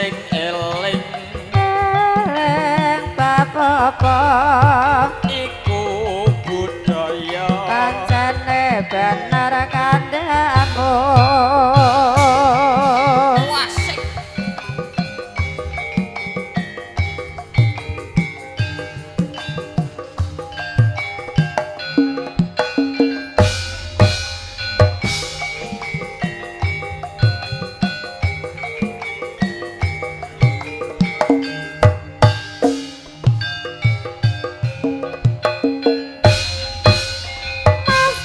sing eling. Eling bab apa iku budaya pancene bener kandhamu. Wasik. Mas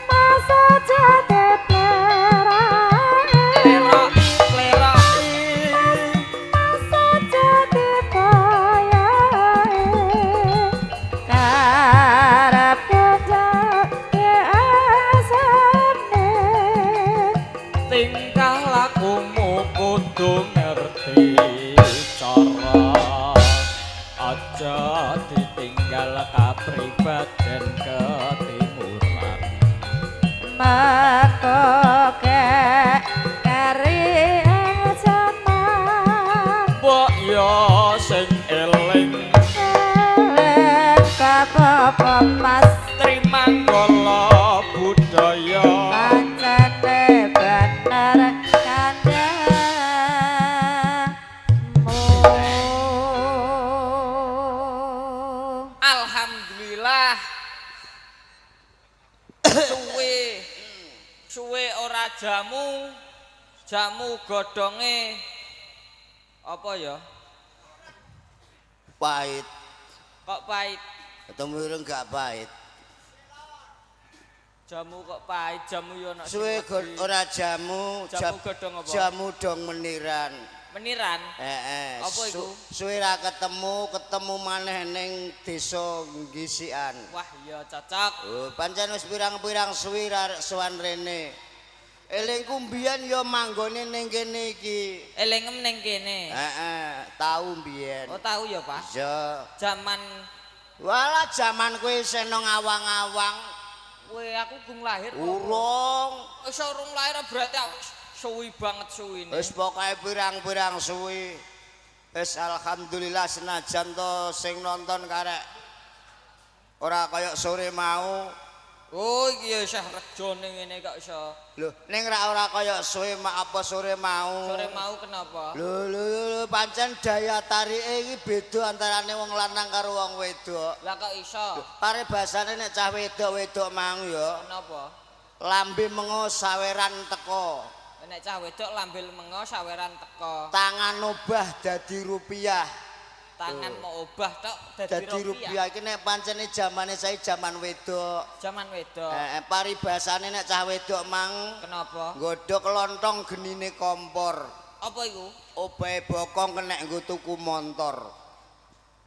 mas aja diplerake. Pleroki pleroki. Mas aja dipayahe. Karepku jake asane. Tingkah lakumu kudu ngerti cara, aja ditinggal kapribaden ketimuran. Mengko keri ing jaman. Mbok yo sing eling. Eling bab apa mas Trimanggala budaya pancene bener kandhamu. Alhamdulillah suwe suwe ora jamu jamu godhonge apa ya? Pahit. Kok pahit? Ketemu ireng gak pahit. Jamu kok pahit, jamu yo ana sing Suwe wedi. ora jamu, Jamu godhong apa? Jamu dong meniran. Meniran. Heeh. Apa iku? Suwe ra ketemu, ketemu maneh ning desa Gisikan. Wah, iya cocok. Oh, pancen wis pirang-pirang suwi ra sowan rene. Elingku mbiyen ya manggone ning kene iki. Elingem ning kene. Heeh, tau mbiyen. Oh, tahu ya, Pak. Iya. Zaman Walah jaman kowe isih nang awang-awang. kowe aku gung lahir kok. Urung. Wis urung lahir berarti aku suwi banget suwine. Wis pokoke pirang-pirang suwi. Wis alhamdulillah senajan to sing nonton karek ora kaya sore mau. Oh, iki ya isih rejone ngene kok iso. Lho, ning ra ora kaya suwe apa sore mau. Sore mau kenapa? Lho lho lho pancen daya tarike iki beda antarane wong lanang karo wong wedok. Lah kok iso? Paribasane nek cah wedok-wedok mau ya, Kenapa? lambe mengo saweran teko, Nek cah wedok lambe mengo saweran teko. tangan obah dadi rupiah. Tangan mau obah tok Dadi rupiah iki nek pancene jamane saiki jaman wedok. Jaman wedok. Paribasane nek cah wedok mang Kenapa? nggodhog lontong genine kompor. Apa iku? Obahe bokong kenek nggo tuku montor.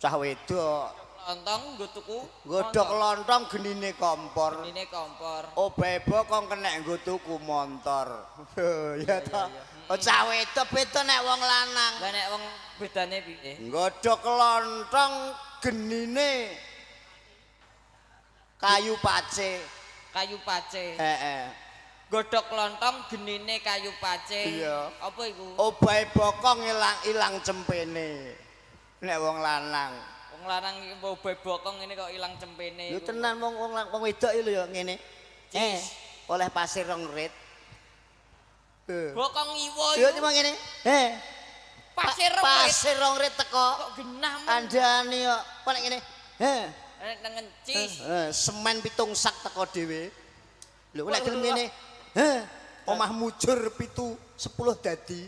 Cah wedok Lontong nggo tuku. nggodhog lontong genine kompor. Genine kompor. Obahe bokong kenek nggo tuku montor. Ya toh. Oh, cah wedok beda nek wong lanang. Lah nek wong bedane piye? Nggodhog lontong genine kayu pace. Kayu pace. Heeh. Godhog lontong genine kayu pace. Iya. Apa iku? Obahe bokong ilang-ilang cempene. Nek wong lanang. Wong lanang iki obahe bokong ngene kok ilang cempene. Lho tenan wong wong wong wedok iki lho ya ngene. Oleh pasir rong rit. Bokong iwa Yo iku. cuma ngene. Pasir rong rit. Pasir rong rit teko. Kok genah men. Andane yo kok nek ngene. Nek nengen cis. Semen 7 sak teko dhewe. Lho nek gelem ngene. Omah mujur 7 10 dadi.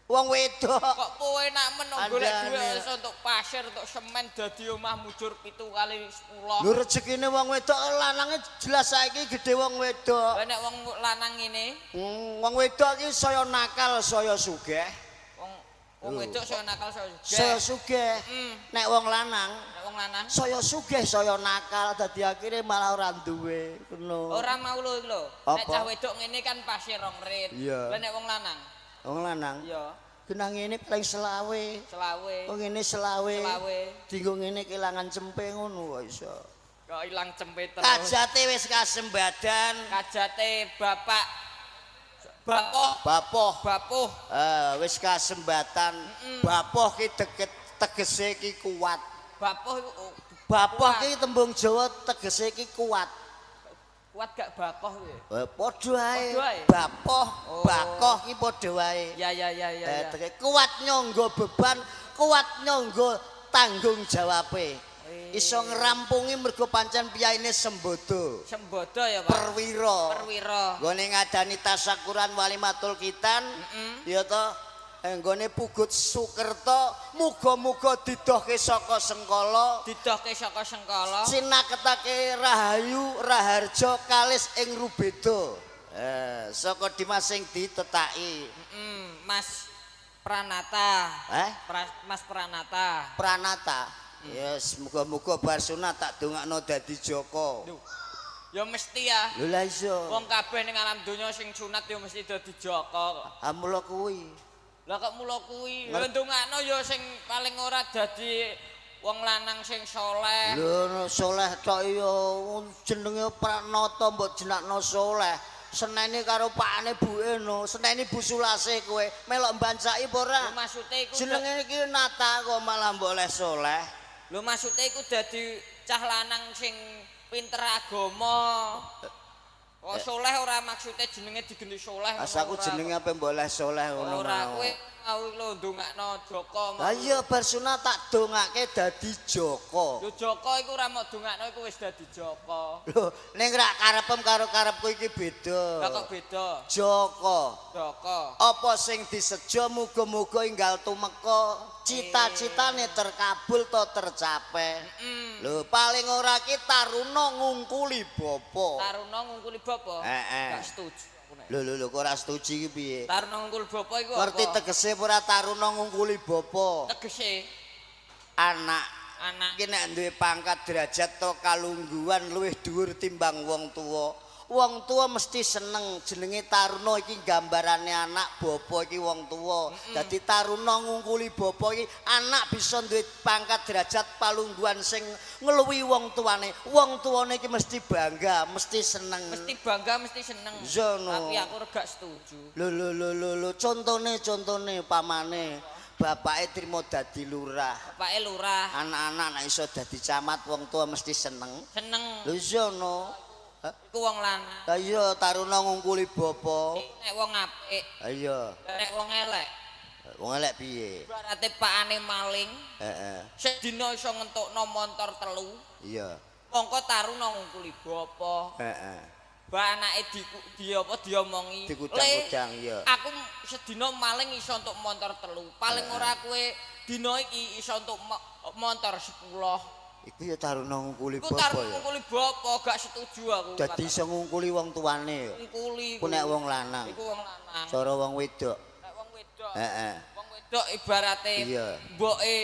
Wong wedok. Kok penak men golek Andane. dhuwit iso untuk pasir, untuk semen dadi omah mujur 7 kali 10. Lho rezekine wong wedok lanange jelas saiki gedhe wong wedok. Lah nek wong lanang ngene, Wong wedok iki saya nakal, saya sugih. wong wong wedok saya nakal saya sugih. Saya sugih. Nek wong lanang Nek wong lanang saya sugih, saya nakal, dadi akhire malah ora duwe. Ngono. ora mau lho iki lho. Nek Apa? cah wedok ngene kan pasir rong rit. Iya. Lah nek wong lanang Wong lanang iya genah ngene paling selawe. selawe. Wong ngene selawe. Selawe. Dinggo ngene kelangan cempe ngono kok iso. Kok ilang cempe terus. Kajate wis kasembadan. Kajate bapak Bapoh. Bapoh. Bapoh. Wis kasembatan. Bapoh ki deket tegese ki kuat. Bapoh iku oh, Bapoh ki tembung Jawa tegese ki kuat. Kuat gak bakoh kuwi? Padha ae. Bapoh, Oh. bakoh ki padha wae. Ya ya ya ya. Ya. Kuat nyangga beban, kuat nyangga tanggung jawabe. Iso ngrampungi mergo pancen piyaine sembodo. Sembodo ya, Pak. Perwira. Perwira. Nggone ngadani tasakuran walimatul kitan, ya toh, nggone Pugut Sukerta, muga-muga didohke saka sengkala, Didohke saka sengkala. Sinaketake rahayu raharja kalis ing rubeda. Saka Dimas sing ditetaki. Mas Pranata. Mas Pranata. Pranata. Yes, muga-muga bar sunat tak dongakno dadi Joko. Lho. Ya mesti ya. Lho lah iso. Wong kabeh ning alam donya sing sunat ya mesti dadi Joko. Ha mula kuwi. Lah kok mula kuwi? Ya ndongakno ya sing paling ora dadi wong lanang sing soleh. Lho soleh tok ya jenenge Pranata mbok jenakno soleh. Seneni karo pakane buke no, seneni Bu Sulase kowe melok mbancaki apa ora? Lho maksude iku jenenge iki Nata kok malah mbok oleh soleh. Lho maksude iku dadi cah lanang sing pinter agama. Oh soleh ora maksude jenenge digenti soleh. As aku jenenge apa mbok oleh soleh ngono. Ora kowe mau lho ndongakno Joko. Lah iya bar sunat tak dongake dadi Joko. Lho Joko iku ora mok dongakno iku wis dadi Joko. Lho ning rak karepem karo karepku iki beda. Lah kok beda? Joko. Joko. Apa sing disejo muga-muga enggal tumeka, cita-citane terkabul to tercapai. Lho paling ora ki taruna ngungkuli bapa. Taruna ngungkuli bapa? Heeh. Gak setuju aku nek. Lho lho lho kok ora setuju iki piye? Taruna ngungkuli bapa iku apa? Ngerti tegese ora taruna ngungkuli bapa? Tegese Anak anak iki nek duwe pangkat derajat to kalungguhan luwih dhuwur timbang wong tuwa. Wong tuwa mesti seneng jenenge taruna iki gambarane anak, bapa iki wong tuwa. Dadi taruna ngungkuli bapa iki anak bisa duwe pangkat derajat palungguhan sing ngluwihi wong tuane. Wong tuane iki mesti bangga, mesti seneng. Mesti bangga, mesti seneng. Iya, no. Tapi aku gak setuju. Lho lho lho lho lho contone contone pamane bapake trimo dadi lurah. Bapake lurah. Anak-anak nek iso dadi camat wong tua mesti seneng. Seneng. Lho iya no. Iku wong lanang. Lah iya taruna ngungkuli bapa. Nek wong apik, Lah iya. nek wong elek, Wong elek piye? ibarate pakane maling, Heeh. sedina iso ngentokno montor 3. Iya. Mongko taruna ngungkuli bapa. Heeh. Ba anake di apa diomongi. Dikudang-kudang, iya. Aku sedina maling iso entuk montor 3. Paling ora kowe dina iki iso entuk montor 10. Iku ya taruna ngungkuli Iku bapa taruna ya. ngungkuli bapa, gak setuju aku. Dadi iso ngungkuli wong tuane ya. Ngungkuli. Iku nek wong lanang. Iku wong lanang. Cara wong wedok. Nek wong wedok. Heeh. Wong wedok ibarate mboke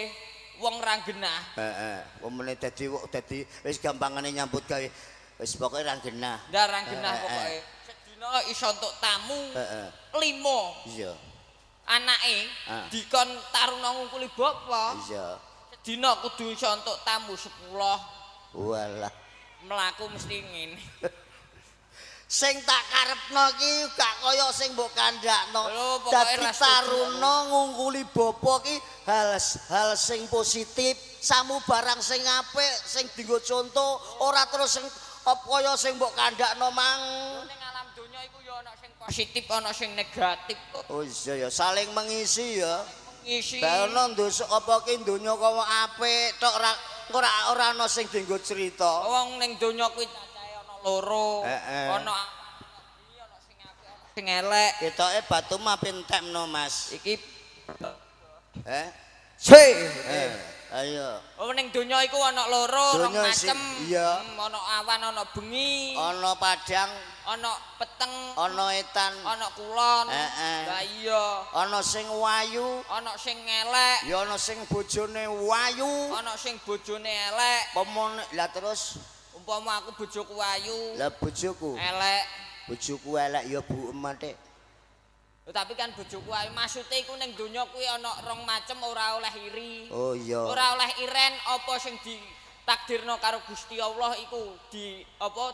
wong ra genah. Heeh. Wong meneh dadi dadi wis gampangane nyambut gawe. Wis pokoke ra genah. Ndak ra genah pokoke. Sedina iso entuk tamu. Heeh. 5. Iya. Anake dikon taruna ngungkuli bapa. Iya. Sedina kudu iso entuk tamu 10. Walah. Mlaku mesti ngene. Sing tak karepno iki gak kaya sing mbok kandhakno. Dadi taruna ngungkuli bapa ki hal sing positif, samu barang sing apik, sing dienggo conto, ora terus sing apa kaya sing mbok kandhakno mang. Ning alam donya iku ya ana sing positif, ana sing negatif. Oh iya ya, saling mengisi ya. Ngisi. Lah ana ndosok apa ki donya kok apik tok ora ana sing dienggo cerita. Wong ning donya kuwi cacahe ana loro. Ana ana sing apik, ana sing elek. Ketoke batu mah entekno, Mas. Iki Se. Ayo. Oh ning donya iku ana loro, rong macem. Iya. Ana awan, ana bengi. Ana padang, ana peteng, ana etan, ana kulon. Lah iya. Ana sing wayu, ana sing elek. Ya ana sing bojone wayu, ana sing bojone elek. Pemone lah terus umpama aku bojoku wayu. Lah bojoku elek. Bojoku elek ya bu emate. Tapi kan bojoku ayu, maksude iku ning donya kuwi ana rong macem ora oleh iri. Oh iya. Ora oleh iren apa sing ditakdirno karo Gusti Allah iku di apa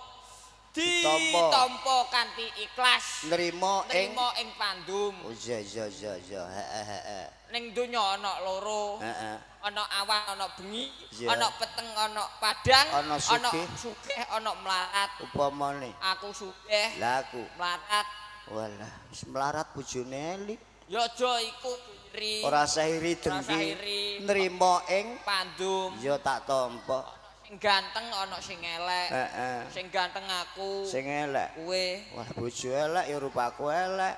Ditampa. Ditampa kanthi ikhlas. Nrimo ing Nrimo ing pandum. Oh iya iya iya iya, heeh heeh. Ning donya ana loro. Heeh. Ana awan, ana bengi, Iya. ana peteng, ana padang, Ana sugih. Sugih, ana mlarat. Upamane Aku sugih, lah aku mlarat. Walah, wis melarat bojone Eli. Ya aja iku iri. Ora usah iri Ora usah dengki. iri. Nrimo ing Pandum. ya tak tampa. Sing ganteng ana sing elek. Heeh. Sing ganteng aku. Sing elek. Kowe. Wah, bojo elek ya rupaku elek.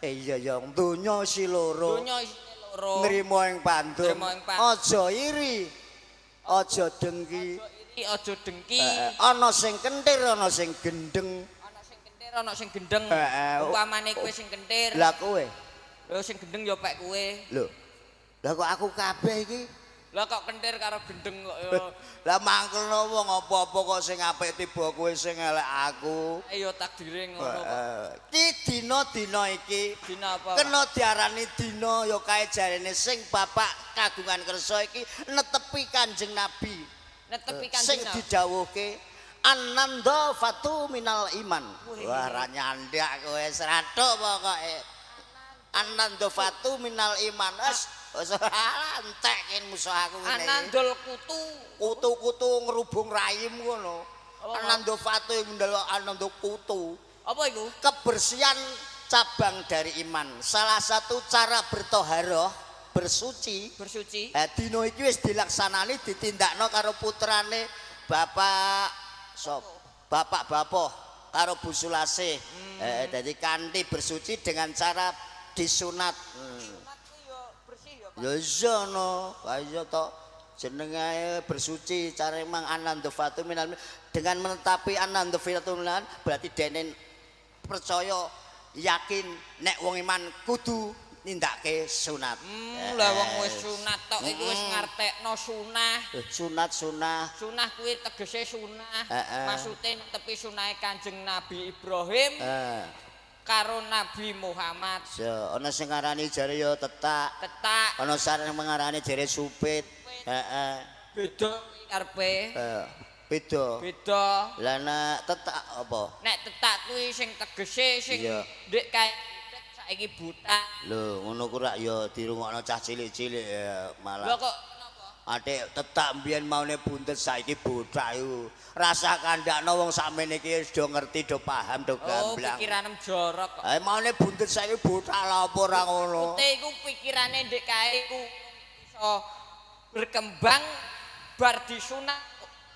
Eh iya ya donya si loro. Donya isine loro. Nrimo ing pandum. Nrimo ing pandum. Aja iri. Aja dengki. Aja iri, aja dengki. Heeh. Ana sing kentir, ana sing gendeng. Ana sing kentir, ana sing gendeng. Heeh. Upamane kowe sing kentir. Lah kowe. Lho sing gendeng ya pek kowe. Lho. Lah kok aku kabeh iki? Lah kok kentir karo gendeng kok ya. Lah mangkelno wong apa-apa kok sing apik tiba kowe sing elek aku. Ayo takdire ngono kok. Heeh. Ki dina-dina iki Dina apa? Pak? kena diarani dina ya kae jarene sing bapak kagungan kersa iki netepi Kanjeng Nabi. Netepi Sing Kanjeng Nabi. didhawuhke ananda fatu minal iman. Wih. Wah, ra nyandak kowe srathuk pokoke. Ananda fatu minal iman. Wis wis ora entek ken musuh aku ngene iki. Anandul kutu. Kutu-kutu ngrubung raim ngono. Apa, Pak? Ananda fatu iku ndelok ananda kutu. Apa iku? Kebersihan cabang dari iman. Salah satu cara bertoharoh, bersuci. Bersuci. Dina iki wis dilaksanani ditindakno karo putrane Bapak sop, Bapak Bapoh karo Bu Sulasih. Dadi kanthi bersuci dengan cara disunat. Sunat kuwi ya bersih ya, Pak. Ya iya no, iya to. Jenenge bersuci cara emang anandafatu minal dengan menetapi anandafatu minal berarti dene percaya yakin nek wong iman kudu nindakake sunat. Lah wong wis sunat tok iku wis ngartekno sunah. Sunat sunah. Sunah kuwi tegese sunah. Heeh. Maksude netepi sunahe Kanjeng Nabi Ibrahim karo Nabi Muhammad. Ya, ana sing ngarani jare ya tetak, Tetak ana sing ngarani jare supit. Heeh. beda kuwi karepe. Beda. Beda. Lah nek tetak apa? Nek tetak kuwi sing tegese sing Iya. ndek kae saiki buta. Lho, ngono ku rak ya dirungokno cah cilik-cilik ya Lho malah. kok napa? Atik tetak mbiyen maune buntet saiki botak iku. Rasa kandakno wong sakmene iki wis do ngerti, do paham, do Oh, gamblang. pikiranem jorok kok. Eh maune buntet saiki botak lah apa ora ngono. Putih iku pikirane ndek kae iku iso berkembang bar disunat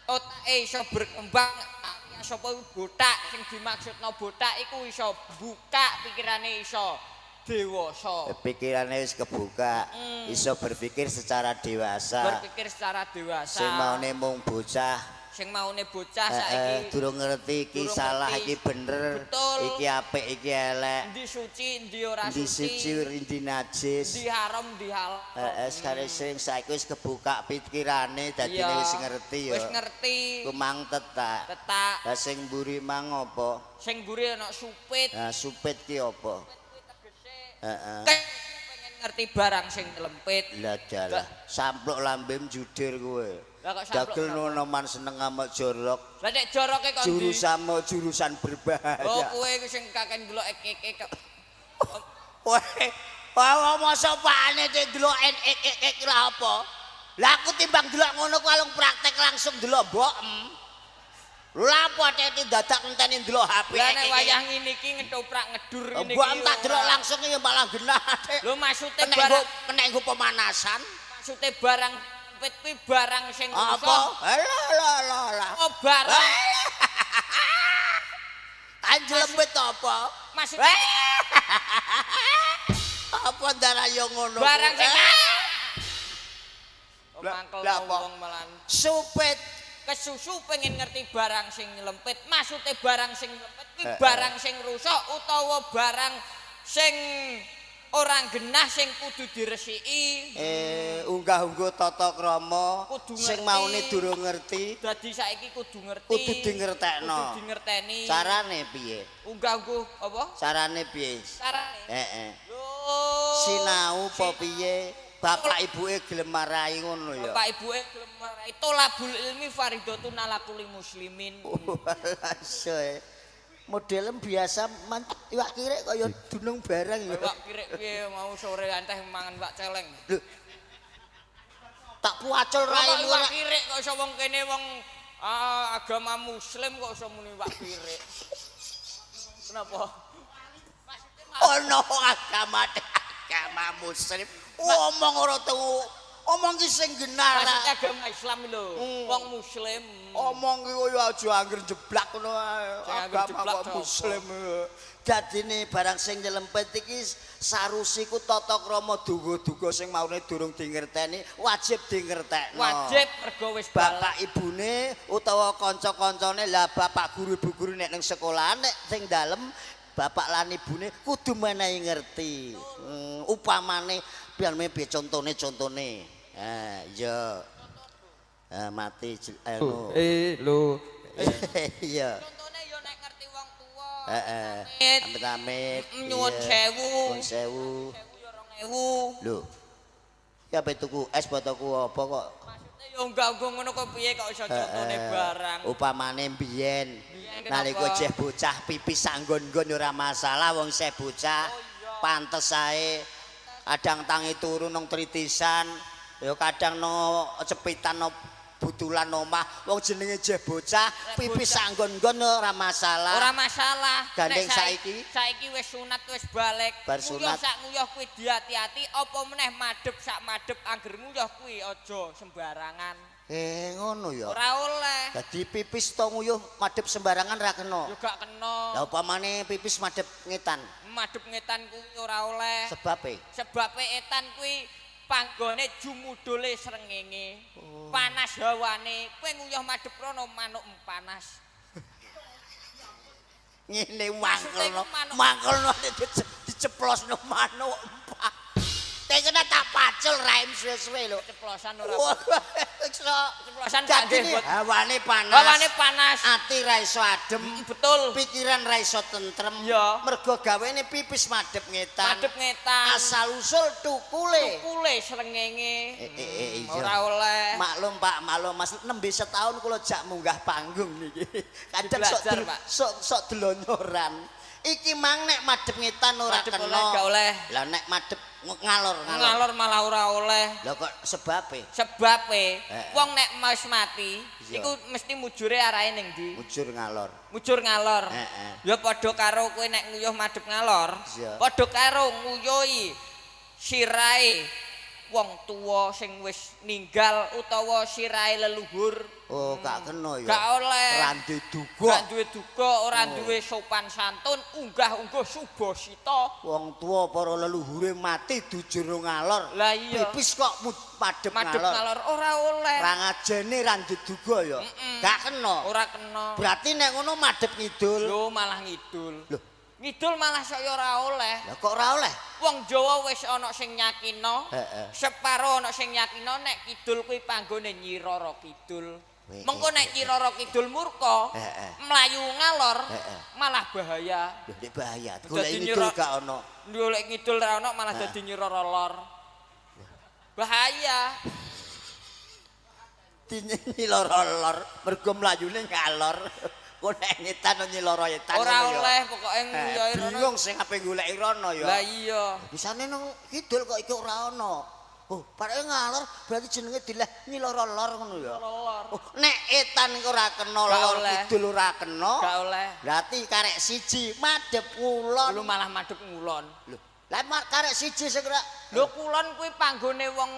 otake iso berkembang alias apa iku botak sing dimaksudno botak iku iso buka pikirane iso dewasa. Pikirane wis kebuka, iso berpikir secara dewasa. Berpikir secara dewasa. Sing maune mung bocah, Sing maune bocah saiki durung ngerti iki durung salah, ngerti. iki bener, Betul. iki apik, iki elek, endi suci endi ora endi suci, suci, endi najis. endi haram endi halal. Sekali sing saiki wis kebuka pikirane dadine Iya. wis ngerti ya. Wis ngerti. Ku mang tetak. Tetak. Lah sing mburi mang apa? Sing mburi ana supit. Lah supit ki apa? Kuwi tegese Heeh. Pengen ngerti barang sing lempit. Lah dalah, sampluk lambem judir kowe. Lah kok sampluk Dagel kenapa? nonoman seneng amek jorok. Lah nek joroke kok ndi? Jurusan mau jurusan berbahaya. Oh kowe iku sing kakek ndelok ek-ek kok. Weh, wah mosok pane cek delok NXXX lah apa? Lah aku timbang delok ngono ku alung praktek langsung delok mbokem. Lha apa cek dadak ngenteni delok HP. Lah nek wayah ngene iki ngetoprak ngedur ngene iki. Mbokem tak delok ora. langsung ya malah genah. Lho maksude Kena nggo barang kena nggo pemanasan. maksude barang lempit kuwi barang sing Apa? rusak. Alah lah lah lah. Oh barang Anjlempit apa? maksude Apa ndara yo ngono? barang sing Oh, Lah, mangkel lah apa? wong malan. Supit. Kesusu pengen ngerti barang sing lempit. Maksude barang sing lempit kuwi Eh, eh. barang sing rusak utawa barang sing ora genah sing kudu diresiki. Unggah-ungguh tata krama Kudu sing ngerti. maune durung ngerti Dadi saiki kudu ngerti. Kudu dingertekno. Kudu dingerteni. Carane piye? Unggah-ungguh apa? Carane piye? Carane. Heeh. Lho. Sinau apa piye? Bapak ibuke gelem marahi ngono ya. Bapak ibuke gelem marahi. Tolabul ilmi faridatun ala kulli muslimin. Walah soe. Modelem biasa man iwak kirik kaya dunung barang ya. Iwak kirik piye mau sore anteh mangan iwak celeng. Lho. Tak puacul Kok raimu iwak ora. kirik kok iso wong kene wong agama muslim kok iso muni iwak kirik. Kenapa? Ono agama agama muslim. Omong ora tau. Omong ki sing genah. Maksudnya agama Islam lho, wong muslim. Omong ki kaya aja angger jeblak ngono ae. Sing angger Agama jeblak kok sapa? muslim. Dadine barang sing nyelempet iki sarusi ku tata krama duga-duga sing maune durung dingerteni, wajib dingertekno. Wajib mergo wis balik. Bapak ibune utawa kanca-kancane lah bapak guru ibu guru nek ning sekolahan nek sing dalem bapak lan ibune kudu menehi ngerti. Upamane piye piye contone contone. Ah iya. Ah mati anu. Lho. Iya. Contone yo nek ngerti wong tuwa. Heeh. Amit. Amit-amit. Nyuwun Iya. sewu. Nyuwun sewu. Sewu yo 2000. Lho. Ya ape tuku es apa tuku apa kok? Maksudnya yo enggak ngono kok piye kok iso contone barang. Upamane mbiyen Mbiyen nalika kenapa? jeh bocah pipis sanggon-nggon ora masalah wong seh bocah. Oh iya. Pantes ae. Kadang tangi turu nang tritisan, ya kadang no cepitan no butulan omah wong jenenge jeh bocah Nek pipis bocah. sanggon-nggon ora masalah. Ora masalah. Gandeng Nek saiki? Saiki wis sunat wis balik. Bar Nguyuh sunat. sak nguyuh kuwi diati-ati apa meneh madhep sak madhep angger nguyuh kuwi aja sembarangan. Ngono ya. Ora oleh. Dadi pipis to nguyuh madhep sembarangan ra kena. Yo gak kena. Lah upamane pipis madhep ngetan, Madhep ngetan kuwi ora oleh. sebabe Sebabe etan kuwi panggone jumudule srengenge. Panas hawane, kowe nguyuh madhep rono manuk panas. Ngene Maksudnya mangkelno. iku manuk. Mangkelno diceplosno manuk empat. Tekene tak pacul raim suwe-suwe lho. Ceplosan ora. Wah, iso. Ceplosan gak Dadine nggih, Bot. hawane panas. Hawane panas. Ati ra iso adem. Betul. Pikiran ra iso tentrem. Iya. Mergo gawene pipis madhep ngetan. Madhep ngetan. Asal usul tukule. Tukule srengenge. Iya. Ora oleh. Maklum Pak, maklum Mas, nembe setahun kula jak munggah panggung niki. Kadang sok Belajar, Pak. sok delonyoran. Iki mang nek madhep ngetan ora Madhep kena. oleh, gak oleh. Lah nek madhep ngalor ngalor. Ngalor malah ora oleh. Lah kok sebabe? Sebabe Heeh. wong nek wis mati Iya. iku mesti mujure arahe ning ndi? Mujur ngalor. Mujur ngalor. Heeh. Ya padha karo kowe nek nguyuh madhep ngalor, Iya. padha karo nguyuhi sirahe wong tuwa sing wis ninggal utawa sirahe leluhur. Oh, gak kena ya. Gak oleh. Ora duwe duga. Gak duwe duga, ora duwe sopan santun, unggah-ungguh subasita. Wong tuwa para leluhure mati dujur ngalor. Lah iya. Pipis kok madhep Madhep ngalor. ngalor ora oleh. Ra ngajeni ra duwe duga ya. Gak kena. Ora kena. Berarti nek ngono madhep ngidul. Lho malah ngidul. Lho. Ngidul malah saya ora oleh. Lah kok ora oleh? Wong Jawa wis ana sing nyakino, Heeh. separo ana sing nyakino nek kidul kuwi panggone Nyi Roro Kidul. Weh, Mengko nek Nyi Roro Kidul murka, Heeh. mlayu ngalor, Heeh. malah bahaya. Lho nek bahaya. Golek Dadi ngidul gak ono. Golek ngidul ra ono malah dadi Nyi Roro Lor. Bahaya. Dinyi loro lor, mergo mlayune ngalor. Kok nek ngetan nyi loro etan. Ora ngono ya. oleh pokoke nguyuhi rono. Bingung sing ape goleki rono ya. Lah iya. Bisane nang kidul kok iki ora ono. Oh, pareke ngalor berarti jenenge dilah nyi loro lor ngono ya. Lor. Oh, nek etan iku ora kena Gak lor oleh. kidul ora kena. Gak oleh. Berarti karek siji madhep kulon. Lu malah madhep ngulon. Lho, lah karek siji sing ora Lho kulon kuwi panggone wong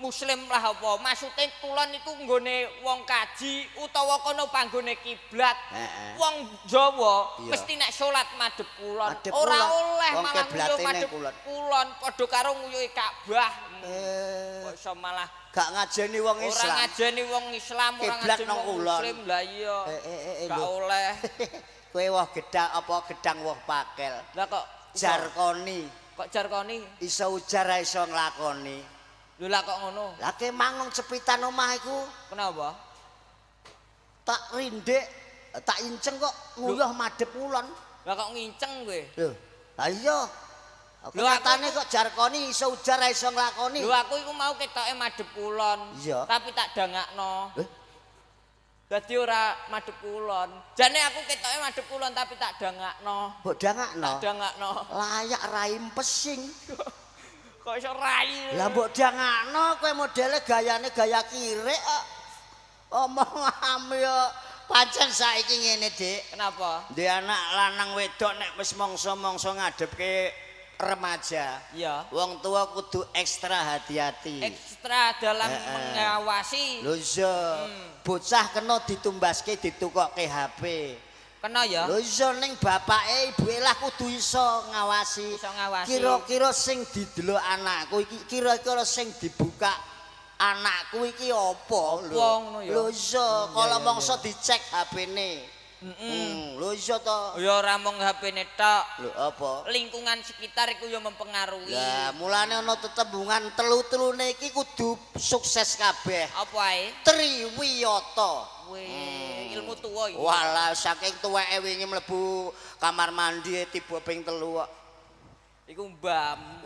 muslim lah apa? Maksude kulon iku nggone wong kaji utawa kono panggone kiblat. Heeh. Wong Jawa Iya. mesti nek salat madhep kulon. Madhep Ora kulon. oleh Wong malah kiblate nguyuh ning madhep kulon. kulon padha karo nguyuhi Ka'bah. Eh, Kok iso malah gak ngajeni wong ora Islam. ngajeni wong Islam, ora Kiblat ngajeni nang wong kulon. muslim. Lah iya. Gak Lho. oleh. Kowe woh gedang apa gedang woh pakel. Lah kok Jarkoni kok jarkoni? iso ujar ra iso nglakoni. Lho lah kok ngono? Lah ke mang nang cepitan omah iku Kenapa? tak rindik, tak inceng kok nguyuh madhep kulon. Lah kok nginceng kowe? Lho, lah iya. Aku Lho, aku nyatane kok jarkoni iso ujar ra iso nglakoni. Lho aku iku mau ketoke madhep kulon. Iya. Tapi tak dangakno. Eh? Dadi ora madhep kulon. Jane aku ketoke madhep kulon tapi tak dangakno. Mbok dangakno. Tak dangakno. Layak raim pesing. Kok iso rai? Lah mbok dangakno kowe modele gayane gaya kirik kok. Omong yo pancen saiki ngene, Dik. Kenapa? Ndek anak lanang wedok nek wis mangsa-mangsa ngadepke remaja. Iya. Wong tua kudu ekstra hati-hati. Ekstra dalam mengawasi. Lho iya, bocah kena ditumbaske ditukokke HP. Kena ya? Lho iya ning bapake ibuke lah kudu iso ngawasi. Iso ngawasi. Kira-kira sing didelok anakku iki, kira-kira sing dibuka anakku iki apa lho. Ngono ya? Lho iya, kala mangsa dicek HP-ne. Lho iya to. Ya ora mung HP-ne tok. Lho apa? Lingkungan sekitar iku ya mempengaruhi. Lah mulane ana tetembungan telu-telune iki kudu sukses kabeh. Apa ae? Triwiyata. Wih, ilmu tuwa iki. Walah saking tuweke wingi mlebu kamar mandi tiba ping 3 kok. Iku mbam.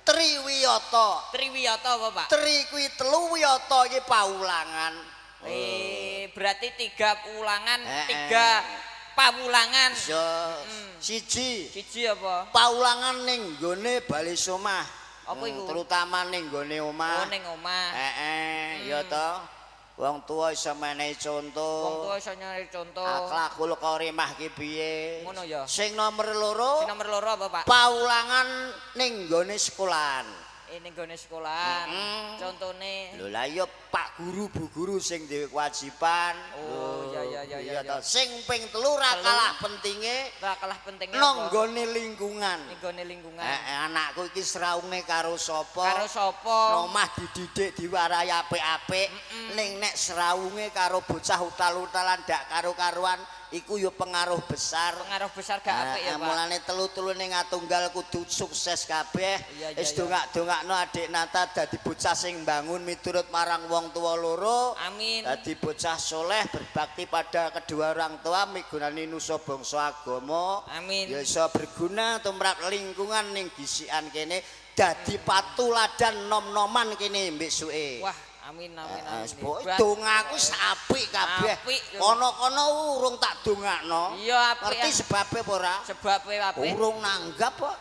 Triwiyata. Triwiyata apa, Pak? Tri kuwi telu wiyata iki paulangan. Berarti 3 ulangan, 3 pawulangan. Iya. Siji. Siji apa? Paulangan ning nggone bali omah. Apa iku? Terutama ning nggone omah. Oh, ning omah. Heeh, ya to. Wong tuwa iso menehi conto. Wong tuwa iso nyari conto. Akhlakul karimah ki piye? Ngono ya. Sing nomor loro. Sing nomor loro apa, Pak? Paulangan ning nggone sekolahan. Ning nggone sekolahan. Contone. Lho lah iya Pak guru Bu guru sing duwe kewajiban. Oh, iya iya iya iya. Sing ping 3 ora kalah pentinge. Ora kalah pentinge nang nggone lingkungan. Ning nggone lingkungan. Heeh, anakku iki srawunge karo sapa? Karo sapa? Omah dididik diwarai apik-apik. Ning nek srawunge karo bocah utal-utalan dak karo-karuan iku ya pengaruh besar. Pengaruh besar gak apik ya, Pak. Mulane telu-telune ngatunggal kudu sukses kabeh. Wis dongak-dongakno adik Nata dadi bocah sing mbangun miturut marang wong tuwa loro. Amin. Dadi bocah soleh berbakti pada kedua orang tua migunani nusa bangsa agama. Amin. Ya iso berguna tumrap lingkungan ning gisikan kene dadi patuladan nom-noman kene mbesuke. Wah, amin amin amin. Pokoke dongaku apik kabeh. Kono-kono urung tak dongakno. Iya apik. Ngerti sebabe apa ora? Sebabe apik. Urung nanggap kok.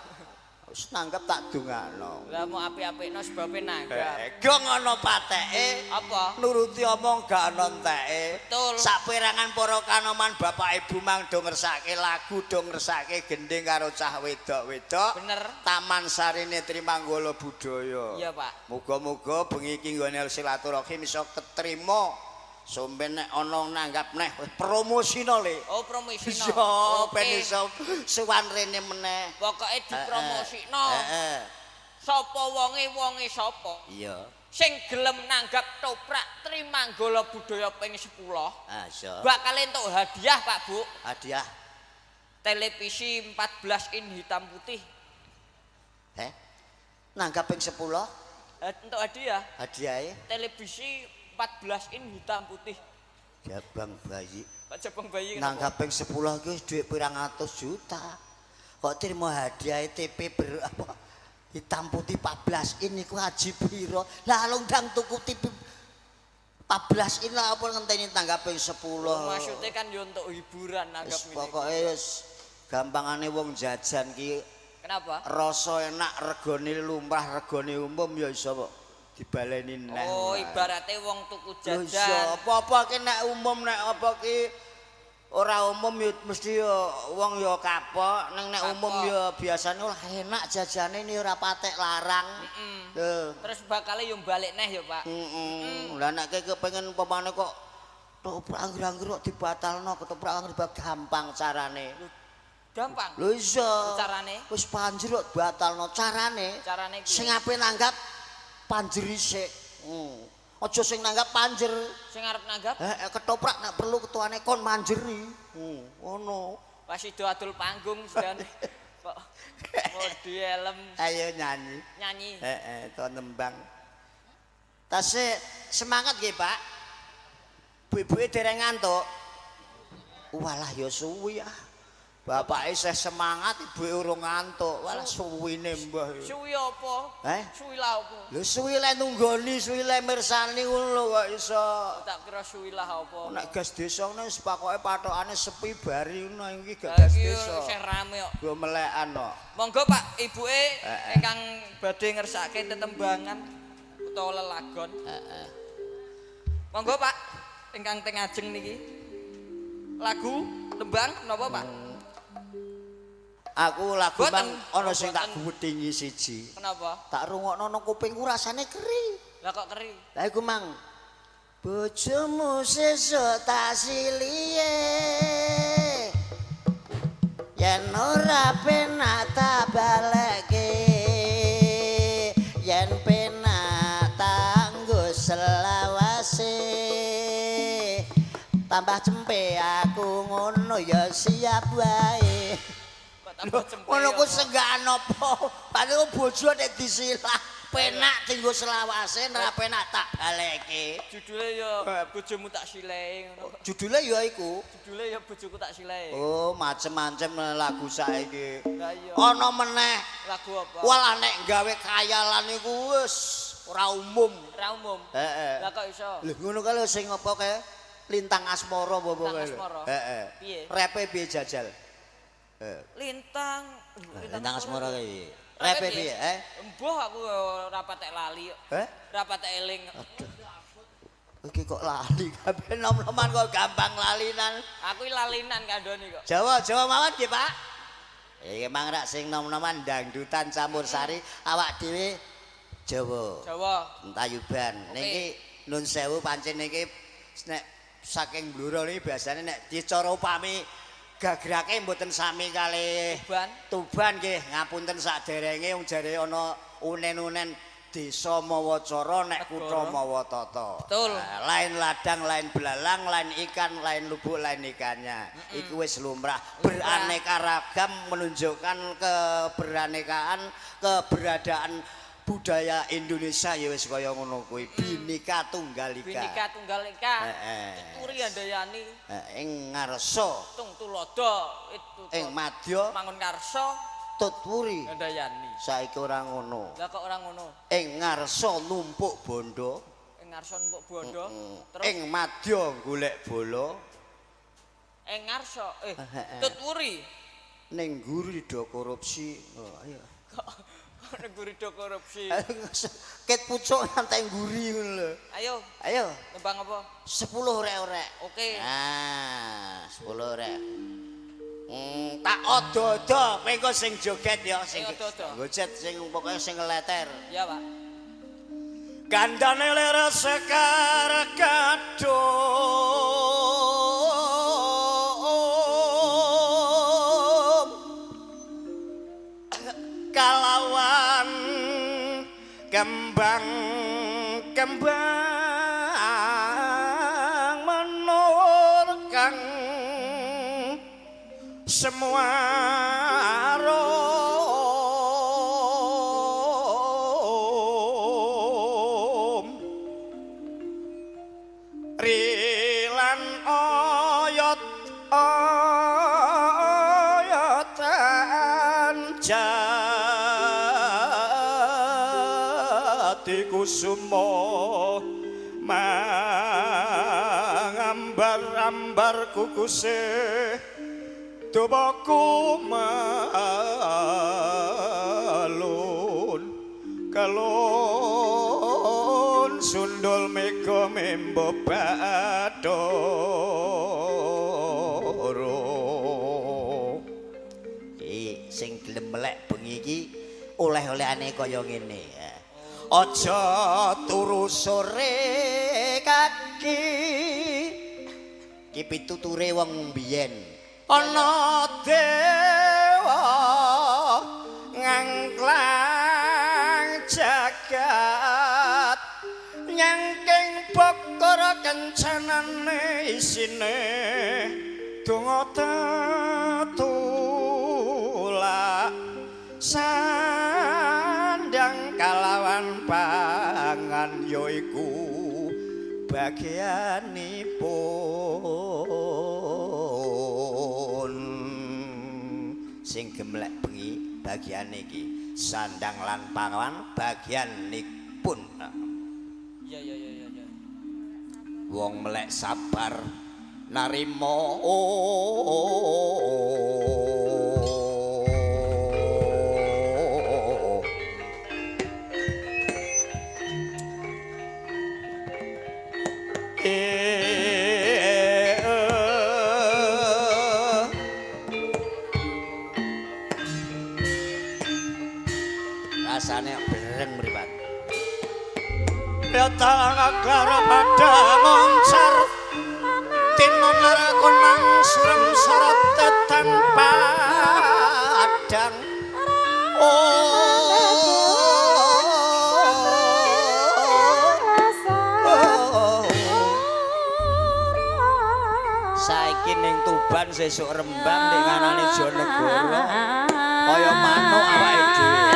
Wis nanggap tak dongakno. Lah mau apik-apikno sebabe nanggap. Gong ana pateke. Apa? Nuruti omong gak ana enteke. Betul. Saperangan para kanoman bapak ibu mang do ngersake lagu, do ngersake gending karo cah wedok-wedok. Bener. Taman Sarine Trimanggala Budaya. Iya, Pak. Muga-muga bengi iki nggone silaturahim iso ketrima. Somben nek ana nanggap neh promosino le. Oh, promosino. Iya, ben iso sowan rene meneh. Pokoke dipromosino. Heeh. Sapa wonge wonge sapa? Iya. Sing gelem nanggap toprak Trimanggala Budaya ping 10. Ah, iya. Bakal entuk hadiah, Pak Bu. Hadiah. Televisi 14 in hitam putih. Heh. Nanggap ping 10? Entuk hadiah. Hadiahe televisi 14 in hitam putih. Jabang bayi. Pak Jabang bayi. Nanggap ping 10 iki wis dhuwit pirang atus juta. Kok trimo hadiah TV ber apa hitam putih 14 in iku haji piro? Lah longdang tuku TV 14 in lah apa ngenteni tanggap ping 10. Maksudnya kan yo untuk hiburan nanggap ngene. Pokoke wis gampangane wong jajan ki. Kenapa? Rasa enak regane lumrah regane umum ya iso kok dibaleni neh. Oh, ibarate wong tuku jajan. Lho apa-apa ki nek umum nek apa ki ora umum ya mesti ya wong ya kapok, ning nek umum ya biasane lah enak jajane ini ora patek larang. Lho. Terus bakale yo balik neh ya, Pak. Heeh. Lah nek kepengin umpamane kok ketoprak angger-angger kok dibatalno, ketoprak angger gampang carane. Gampang. Lho iya. Carane? Wis panjer kok batalno carane. Carane piye? Sing ape nanggap panjer isik. Aja sing nanggap panjer. Sing arep nanggap? Heeh, ketoprak nek perlu ketuane kon manjeri. Ngono. Pas ido adol panggung sedane. Kok model Ayo nyanyi. Nyanyi. Heeh, to nembang. Tasih semangat nggih, Pak. Bu-ibuke dereng ngantuk. Walah ya suwi ah. Bapake isih semangat, ibuke urung ngantuk. Walah suwine mbah. Suwi apa? Eh? Suwi lah apa? Lho suwi lek nunggoni, suwi lek mirsani ngono lho kok iso. Tak kira suwi lah apa. Nek gas desa ngene wis pakoke patokane sepi bari ngono iki gak gas Iki desa. isih rame kok. Nggo melekan kok. Monggo Pak, ibuke ingkang badhe ngersake tetembangan utawa lelagon. Heeh. Monggo Pak, ingkang teng ajeng niki. Lagu tembang napa Pak? Aku lagu Boten. mang ana sing tak Boten. gwedhingi siji. Kenapa? Tak rungokno nang kupingku rasane keri. Lah kok keri? Lah iku mang bojomu sesuk tak silihe. Yen ora penak tak balekke. Yen penak tak nggo selawase. Tambah cempe aku ngono ya siap wae. Kok tambah cempe? Ngono ku apa? senggakan apa? Padahal bojo nek disilah penak tinggo selawase ora penak tak balekke. Judule ya bojomu tak silehe ngono. Judule ya iku. Judule ya bojoku tak silehe. Oh, macem-macem lagu saiki. Lah iya. Ana meneh. Lagu apa? Walah nek gawe khayalan iku wis ora umum. Ora umum. Heeh. Lah kok iso? Lho ngono kae lho sing apa kae? Lintang Asmara apa Lintang kae lho. Asmara. Heeh. Piye? Repe piye jajal? Heeh. Lintang. Lintang Asmara kae piye? Repe piye? Eh? Embuh aku ora patek lali kok. Eh? Ora patek eling. Aduh. Iki kok lali kabeh nom-noman kok gampang lalinan. Aku iki lalinan kandhane kok. Jawa, Jawa mawon nggih, Pak. Iki mang rak sing nom-noman dangdutan campur sari awak dhewe Jawa. Jawa. Tayuban. Niki nun sewu pancen niki nek saking Blora niki biasane nek dicara upami gagrake mboten sami kalih Tuban. Tuban nggih, ngapunten saderenge wong jare ana unen-unen desa mawa cara nek kutha Negara. mawa tata. Betul. Nah, lain ladang, lain belalang, lain ikan, lain lubuk, lain ikannya. Iku wis lumrah. Beraneka ragam menunjukkan keberenekaan, keberadaan budaya Indonesia ya wis kaya ngono kuwi. Bhinneka Tunggal Ika. Bhinneka Tunggal Ika. Heeh. Turi Handayani, Ing ngarsa, Tung Tulodo, itu ing madya Mangun Karsa tutwuri. Handayani. Saiki ora ngono. Lah kok ora ngono? Ing ngarsa numpuk bondo, Ing ngarsa numpuk bondo, terus ing madya golek bola, ing ngarsa Heeh. tutwuri. ning guri do korupsi. Oh, ayo. Kok ning guri do korupsi. Ket pucuk nganti ngguri ngono lho. Ayo, Ayo, nembang apa? 10 rek-rek. Oke. Nah, 10 rek. Tak odo-odo kowe engko sing joget ya, sing Sing odo-odo. joget sing pokoke sing ngeleter. Ya, Pak. Gandane lir sekar kadung kalawan kembang kembang menur kang semua rum rilan oyot oyotan jati kusumo mangambar-ambar kukuse tubaku malun kalon sundul mega membo badoro. Iki sing gelem melek bengi iki oleh-olehane kaya ngene. Aja turu sore kaki. Iki pituture wong biyen. Ana dewa ngangklang jagat nyangking bokor kencanane isine donga tetulak sandang kalawan pangan yaiku bagianipun. Sing gemlek bengi bagian iki sandang lan pangan bagianipun. Iya iya iya iya. Wong melek sabar narima. Rasane bereng mripat. Ya karo padha moncar tinon konang surem sorot tetan padang. Oh. Saiki ning Tuban sesuk Rembang ning nganane Jonegoro kaya manuk awake dhewe.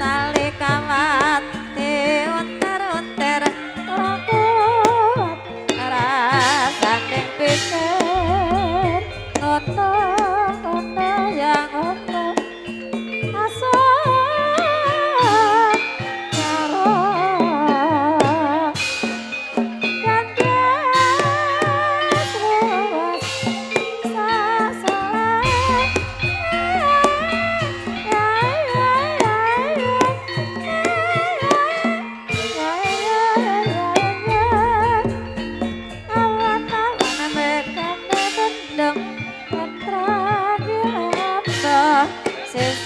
Tali kawat.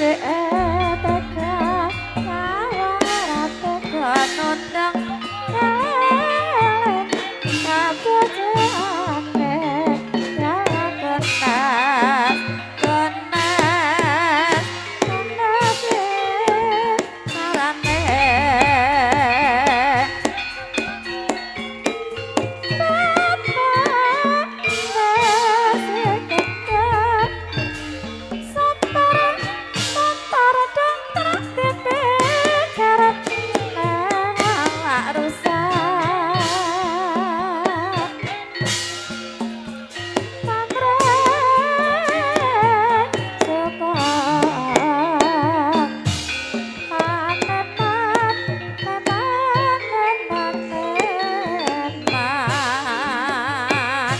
Tega nyawang ora tega nundang eling kabujane ya kenas kenas kenas sarane bapak nasi ketek Sampara motor dongtrak tepe kerep nang awak rusak Pamrih suka aneman neman neman neman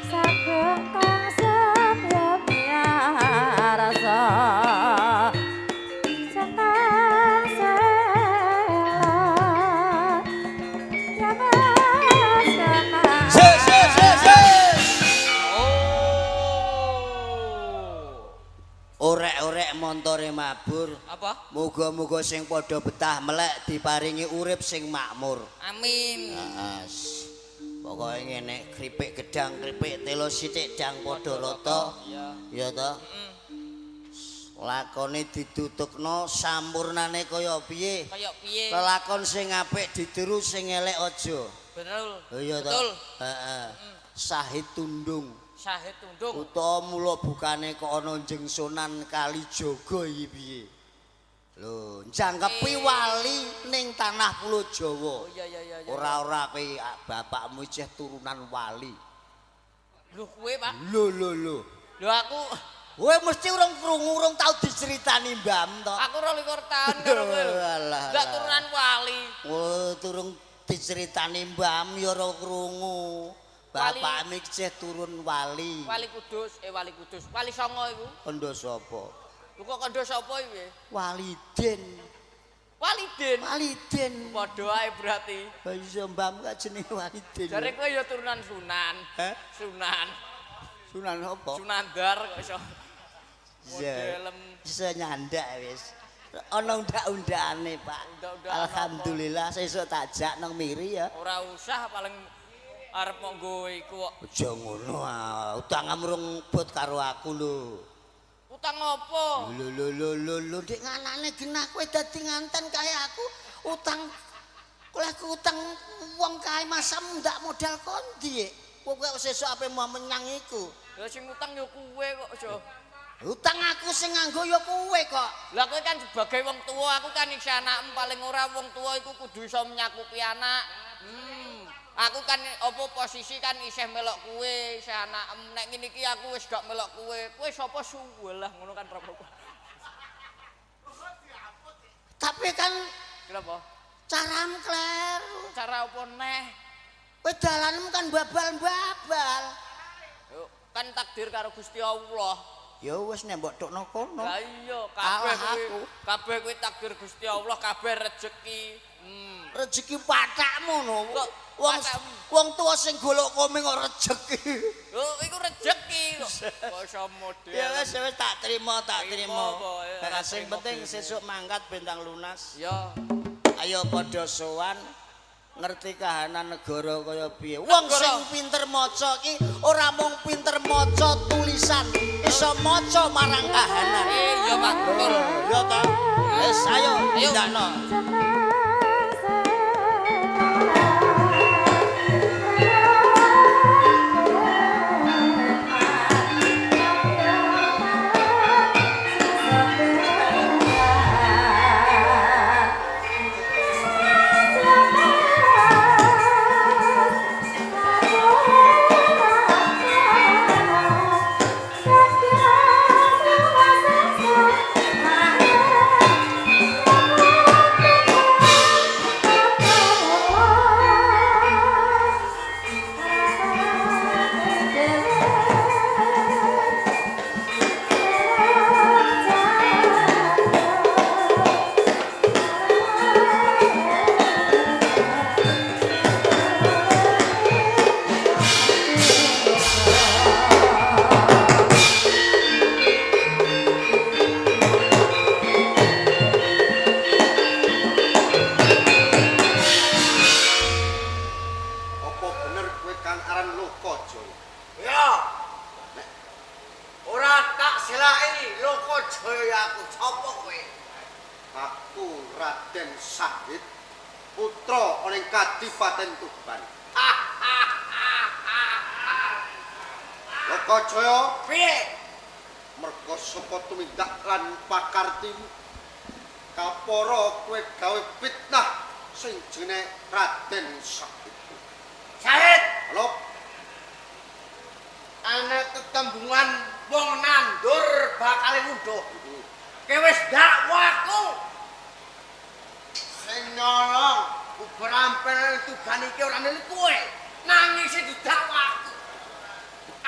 sageng kang samya rasa senang sela jaman Se se se se. Oh. Orek-orek montore mabur. Apa? Muga-muga sing padha betah melek diparingi urip sing makmur. Amin. As. Pokoke ngene, kripik gedang, kripik telo sithik dang padha rata. Iya. Ya ta? Lakone ditutukno sampurnane kaya piye? Kaya piye? Lelakon sing apik ditiru sing elek aja. Betul. Oh iya ta? Betul. Heeh. Sahid Tundung. Sahid Tundung. Utawa mula bukane kok ana Jeng Sunan Kalijaga iki piye? Lho, jangkepi wali ning tanah Pulau Jawa. Oh iya iya iya. iya. Ora-ora kowe bapakmu isih turunan wali. Lho kowe, Pak. Lho lho lho. Lho aku Kowe mesti urung krungu, urung tau diceritani mbam to. aku 22 tahun karo kowe lho. Alah, Ndak alah. turunan wali. Oh, turung diceritani mbam ya ora krungu. Wali. Bapakmu isih turun wali. Wali Kudus, eh Wali Kudus. Wali Songo iku. Kandha sapa? Lho kok kandha sapa iki? Waliden. Waliden. Waliden. Padha ae berarti. Lah iya mbam kok jenenge Waliden. Jare kowe ya turunan Sunan. Heh? Sunan. Sunan apa? Sunandar kok iso. Iya. Modelem. Iso nyandak wis. Ana undak-undakane, Pak. Undak-undakan Alhamdulillah sesuk tak jak nang Miri ya. Ora usah paling arep monggo iku kok. Aja ngono ah, utangmu rung bot karo aku lho. Utang opo? Lho lho lho lho lho dik nganane genah kowe dadi nganten kae aku utang kowe aku utang wong kae masam ndak modal kondi. Kowe kok sesuk ape mau menyang iku. Lah sing utang ya kowe kok aja. Utang aku sing nganggo ya kowe kok. Lah kowe kan sebagai wong tuwa, aku kan isih anakmu paling ora wong tuwa iku kudu iso menyakupi anak. Aku kan apa posisi kan isih melok kowe, isih anakem. Nek ngene iki aku wis gak melok kowe. Kowe sapa suwelah ngono kan ora apa-apa. Tapi kan Kenapa? caram kleru. Cara apa neh? Kowe dalanmu kan babal-babal. Yo, kan takdir karo Gusti Allah. Ya wis nek mbok tokno kono. Lah iya, kabeh Kalah kuwi aku. kabeh kuwi takdir Gusti Allah, kabeh rejeki. Rezeki patakmu no. Kok Wong patakmu? wong tua sing golek komeng kok rezeki. Lho, iku rejeki kok. Kok iso model. Ya wis wis tak terima, tak Terima terima. apa, ya, Nah, tak sing terima penting dhewe. sesuk mangkat bentang lunas. Ya. Ayo padha sowan ngerti kahanan negara kaya piye. Wong Negara. sing pinter maca ki ora mung pinter maca tulisan, iso maca marang kahanan. Iya, Pak, betul. Ya ta? Wis ayo Ayo. ndakno. Senang sela. Aku Raden Sahid, putra ana ing Kadipaten Tuban. Lokajaya, Piye? Merga saka tumindak lan pakartimu kapara kowe gawe fitnah sing jenenge Raden Sahid. Sahid, Halo, ana tetembungan wong nandur bakal ngunduh. Kowe wis dakwaku. Sing nyolong uber ampel Tuban iki ora neli kowe. Nanging sing didakwaku.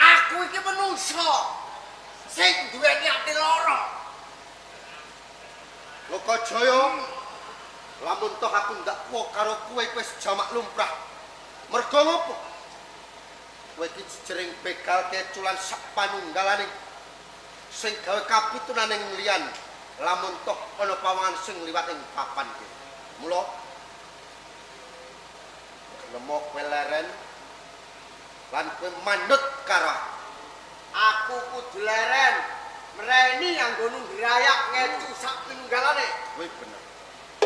Aku iki menungso sing duweni ati lara. Lokajaya, lamun toh aku ndakwa karo kowe wis jamak lumrah. Merga ngopo? Kowe iki jejering begal keculan sak panunggalane sing gawe kapitunaning liyan lamun toh ana pawangan sing liwat ing papan kene. Mula gelem kowe leren lan kowe manut karo aku. Aku kudu leren mreni anggonmu ngrayak ngecu sak pinunggalane. Kowe bener.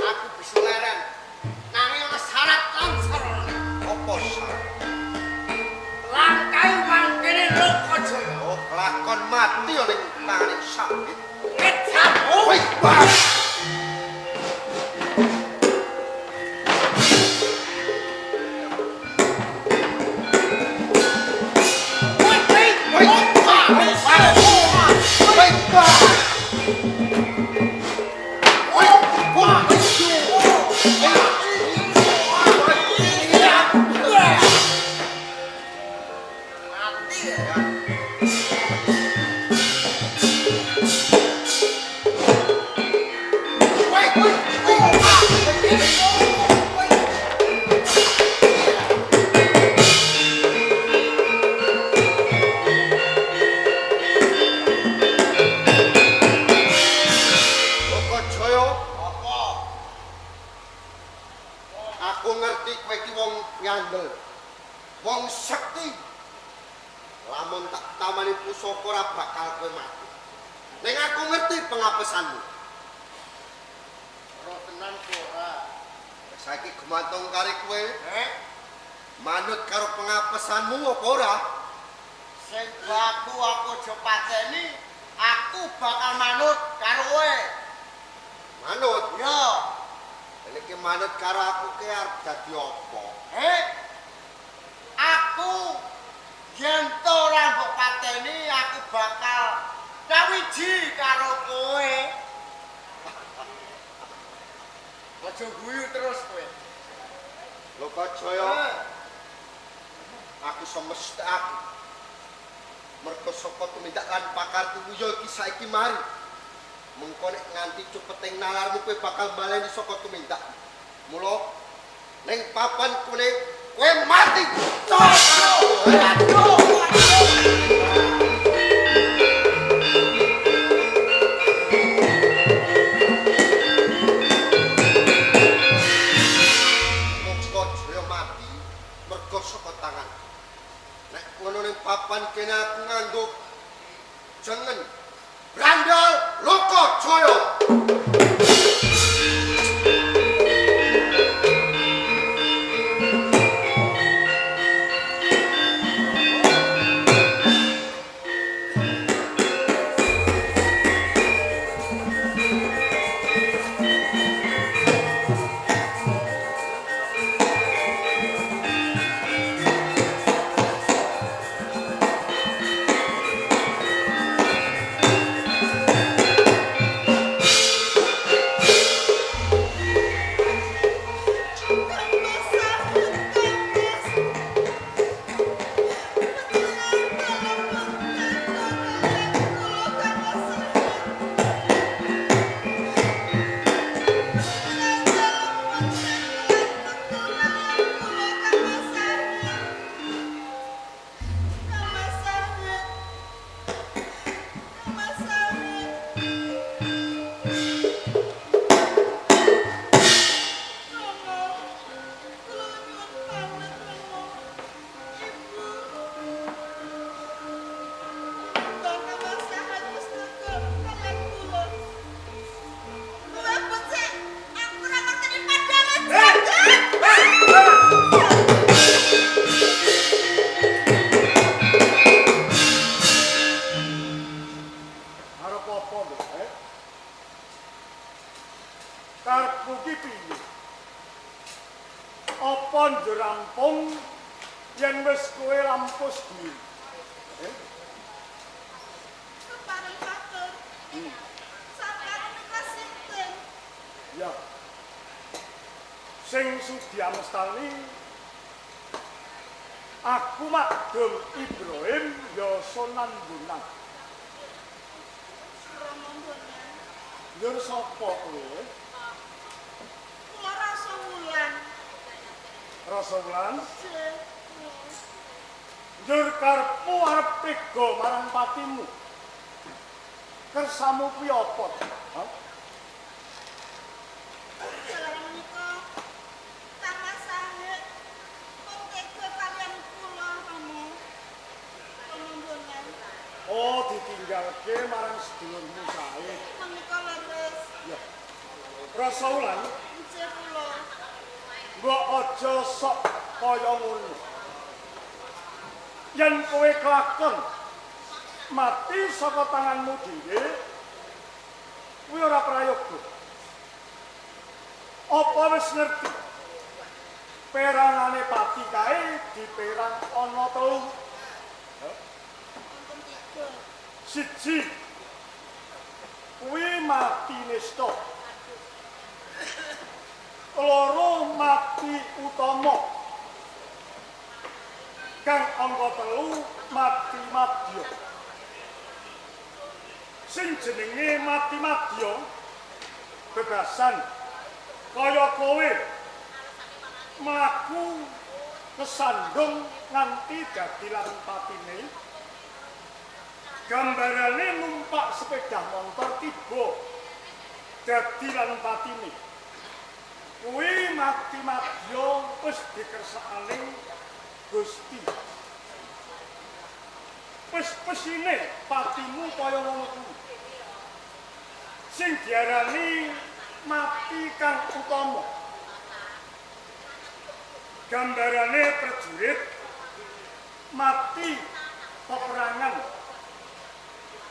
Aku bisa leren nanging ana syarat lan sarana. Apa syarat? Langkahi mangkene Lokajaya. Oh, lakon mati oleh tangane Sahid. Kejammu. Wih, wah. Lokajaya, Apa? aku ngerti kowe iki wong ngandel. Wong sekti. Lamun tak tamani pusaka ora bakal kowe mati. Ning aku ngerti pengapesanmu. Ora tenan ora. Saiki gumantung karo kowe, Eh, manut karo pengapesanmu apa ora? sing baku aku aja pateni, aku bakal manut karo kowe. Manut. Ya. Nek iki manut karo aku ki arep dadi apa? Eh, aku yen to ora mbok pateni, aku bakal nyawiji karo kowe. Aja guyu terus kowe. Lokajaya, aku semesta aku. Mergo saka tumindak lan pakartimu ya iki saiki mari. Mengko nek nganti cupeting nalarmu kowe bakal baleni saka tumindak. Mula ning papan kene kowe mati. Lokajaya mati mergo saka tangan. Nek ngono ning papan kene aku nganggo jeneng Brandol Lokajaya. Karepmu ki piye? Apa njur rampung yen wis kowe lampus diri? Eh? Kepareng katur. Sampeyan menika sinten? Ya. Sing sudi amestani aku Makdum Ibrahim ya Sunan Bonang. Rama Bonang. Njur sapa kowe? Kula Rasa Wulan. Rasa Wulan? Nggih. Njur karepmu arep tega marang patimu. Kersamu kuwi apa? Hah? Jalan menika Kang Mas Sahid pun tega kaliyan kula Rama. Rama Bonang. Oh, ditinggalke marang sedulurmu Sahid. Menika leres. Ya. Rasa Wulan, Nggih kula. mbok aja sok kaya ngono. Yen kowe kelakon mati saka tanganmu dhewe, kuwi ora prayoga. Apa wis ngerti? Perangane pati kae diperang ana telu. Wonten tiga. Siji kuwi mati nista. Loro mati utama. Kang angka telu mati madya. Sing jenenge mati madya bebasan kaya kowe mlaku kesandung nganti dadi lan patine. Gambarane numpak sepeda motor tiba dadi lan patine. Kuwi mati madya wis dikersakane Gusti. Wis pesine patimu kaya ngono kuwi. Sing diarani mati kang utama. Gambarane prajurit mati peperangan.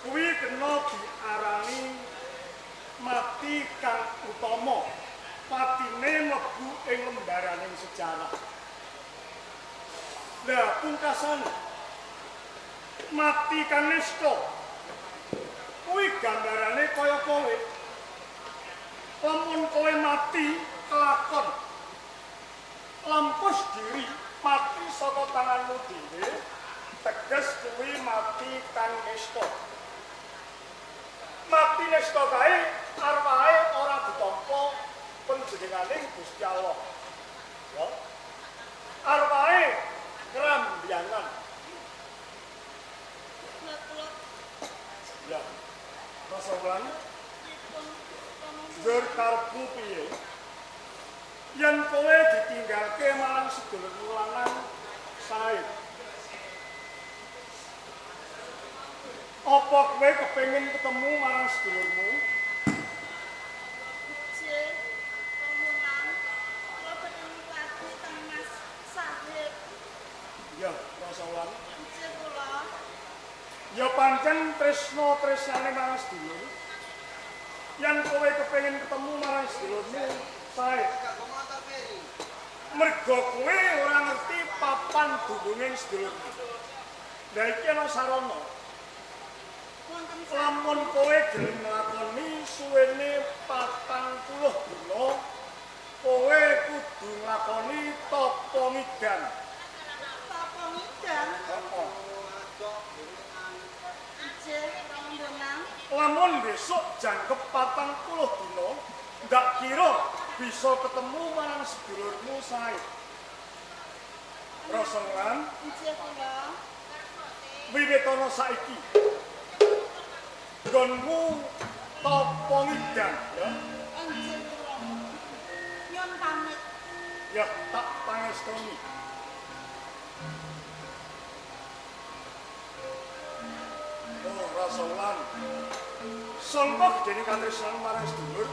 Kuwi kena diarani mati kang utama. Patine mlebu ing lembaraning sejarah. Lah pungkasane mati kang nista. Kuwi gambarane kaya kowe. Lamun kowe mati kelakon lampus diri mati saka tanganmu dhewe, teges kuwi mati kang nista. Mati nista kae arwahe ora ditampa panjenenganing Gusti Allah. Ya. Arwahe krambiyangan. Lah kula Ya. Rasa Wulan, pripun Rama njur karepmu piye? Yen kowe ditinggalke marang sedulurmu lanang Said. Apa kowe kepengin ketemu marang sedulurmu? Nggih. Rombongan. Kula badhe lagi teng Mas Sahid. Ya, Rasa Wulan. Nggih kula. Ya pancen tresna tresnane marang sedulur. Yen kowe kepengin ketemu marang sedulurmu Said. Mergo kowe ora ngerti papan dulunge sedulurmu. Lah iki ana sarana. Wonten Lamun kowe gelem nglakoni suwene 40 dina, kowe kudu nglakoni tapa ngidan. Tapa ngidang. Heeh. Nggih rombongan. Lamun besok jangkep 40 dina, ndak kira bisa ketemu marang sedulurmu Said. Rasa Wulan, Nggih kula. wiwit ana saiki. Nggonmu tapa ngidang ya. Nggih kula. Nyun pamit. Ya tak pangestoni. Oh, Rasa Wulan. Sangka gedene katresnan marang sedulur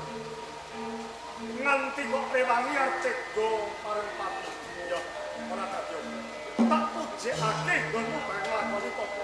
nganti kok rewangi arep cega marang pati. Ya, ora dadi apa. Tak pujekake nggonmu bareng nglakoni tapa.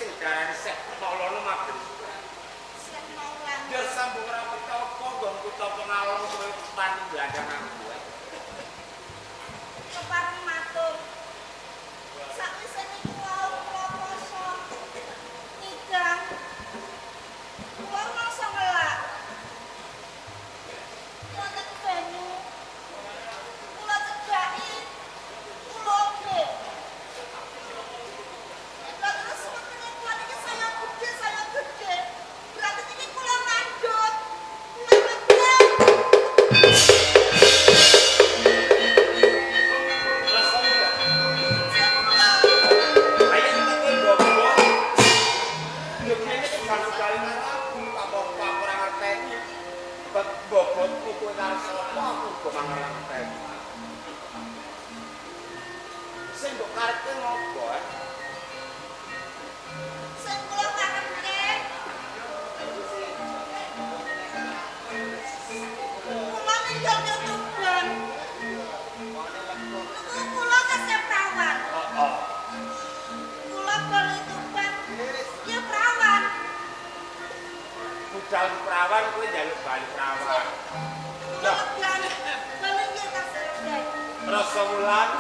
Sing diarani Syekh Maulana mager. Syekh Maulana. Ya sambung ora petapa nggon kutha Pengalon kowe wani blandang aku. Kepareng matur. Sakwise niku wau kula poso ngidang. Kula mangsa ngelak. Wonten banyu. Kula cedhaki. Kula ombe. Lah terus wetenge kula niki saya gedhe, saya gedhe. Berarti niki kula ngandhut. Kula gedhe. Terus apa? Jek kula. Ayo kita kowe bobo. Yo kene kegalu-galu karo aku, apa aku ora ngerteni. Bab bobotmu kowe karo sapa aku uga ora ngerteni. Sing mbok karepke ngopo? Sing kula karepke kula ninggalke Tuban. Niku kula tesih prawan. Heeh. Kula bali Tuban ya prawan. Budal prawan kowe njaluk bali prawan. Kula legan bali nggih tasih legan. Rasa wulan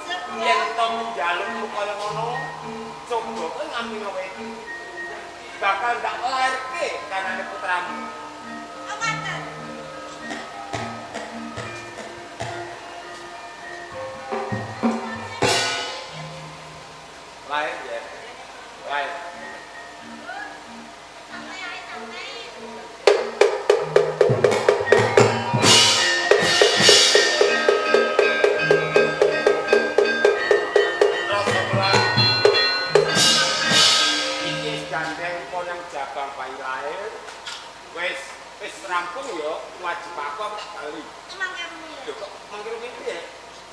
Sing kula yen to njalukmu kaya ngono, coba kowe ngambil kowe. Bakal ndak lairke kanane putramu. Awaten. Lahir ya. Lahir. Santai ae santai. Rasa wulan iki wis gandeng konang jabang bayi lahir. Wis wis rampung ya wajib aku aku tak bali. Emang rumiyin. Lho kok mangkir piye?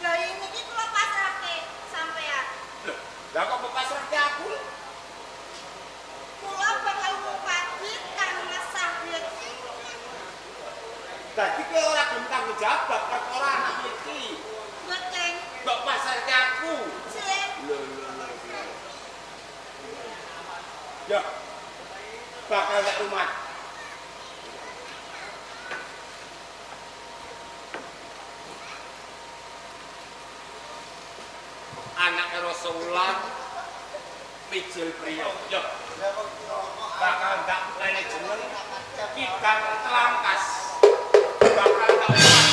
Bayi niki kula pasrahke sampean. Lho, lah kok mbok pasrahke aku? Kula bakal ngupati kang Mas Sahid. Dadi kowe ora gelem tanggung jawab perkara anak iki. Mboten. Mbok pasrahke aku. Sing Lho lho lho. Ya. Bakal tak rumah. Anak Rasulullah mijil priya. Ya. Bakal tak manajemen kidang telangkas. Bakal tak rumah.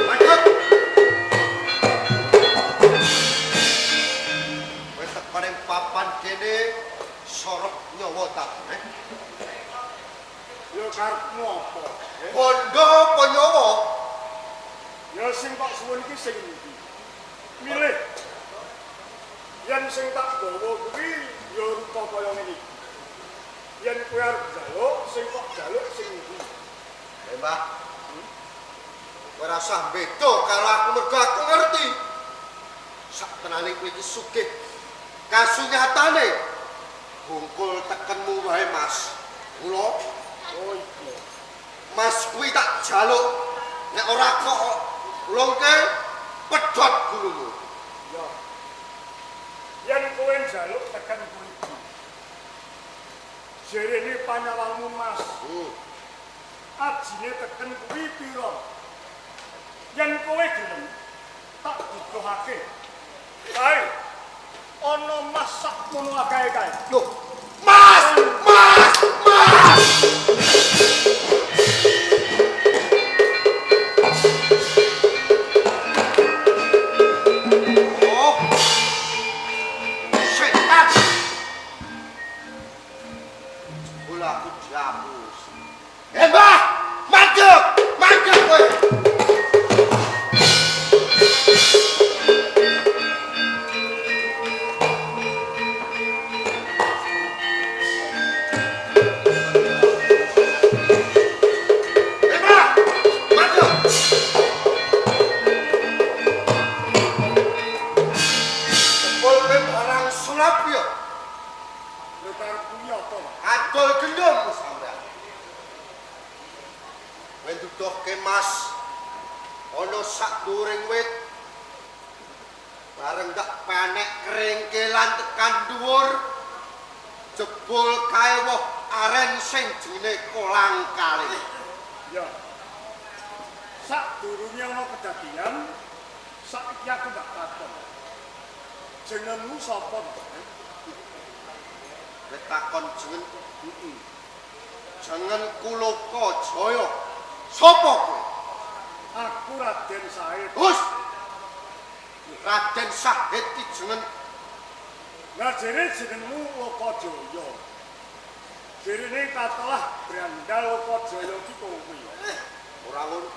Mandek. Kowe teko ning papan kene sorok nyawa ta, eh? Ya karepmu apa? Bondo apa nyawa? Ya sing tak suwun iki sing ndi? Milih. Yen sing tak gawa kuwi ya rupa kaya ngene iki. Yen kowe arep njaluk, sing kok jaluk sing ndi? Eh, Mbah. Kowe ora usah beda karo aku mergo aku ngerti. Sak tenane kowe iki sugih. Kasunyatane bungkul tekenmu wae, Mas. Mula Oh iya. Mas kuwi tak jaluk nek ora kok longke pedhot gulumu. Ya. Yen kowe njaluk tekan kuwi iki. Jerene panyawangmu, Mas. Ajine teken kuwi pira? Yen kowe gelem tak duduhake. Kae ana mas sakmono akeh kae. Loh, Mas, Mas, Mas. Oh. Setan. Jebul aku dihapus. Eh, Mbah, mandek, mandek kowe. Diduduhke Mas. Ana sak dhuwuring wit. Bareng tak panek kringkelan tekan dhuwur. Jebul kae woh aren sing jenenge kolang kaling. Ya. Sadurunge ana kedadian, saiki aku ndak takon. Jenengmu sapa to? Kowe takon jeneng? Heeh. Jeneng Kuloka Jaya. Sapa kowe? Aku Raden Sahid. Hus. Raden Sahid ki jeneng. Lah jere jenengmu Lokajaya. Jerene katelah Brandal Lokajaya ki kowe. Ora ngono.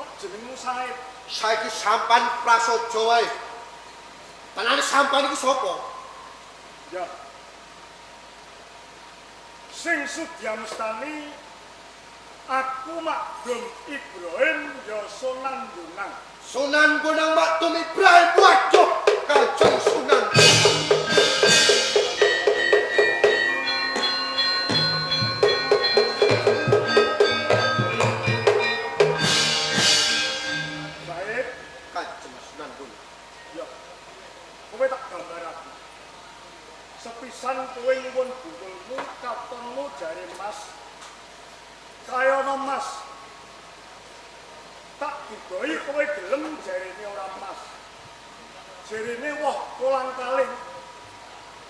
Kok jenengmu Sahid? Saiki sampan prasaja wae. Tenane sampan iki sapa? Ya. Sing sudyamestani aku Makdum Ibrahim ya Sunan Bonang. Sunan Bonang Makdum Ibrahim. Waduh, Kanjeng Sunan. Said, Kanjeng Sunan Bonang. Ya. Kowe tak gambarake. Sepisan kowe nyuwun bungkulmu katonmu jare Mas. Kaya ana Mas. Tak dugoi kowe gelem jarene ora Mas. Jarene woh kolang kaling.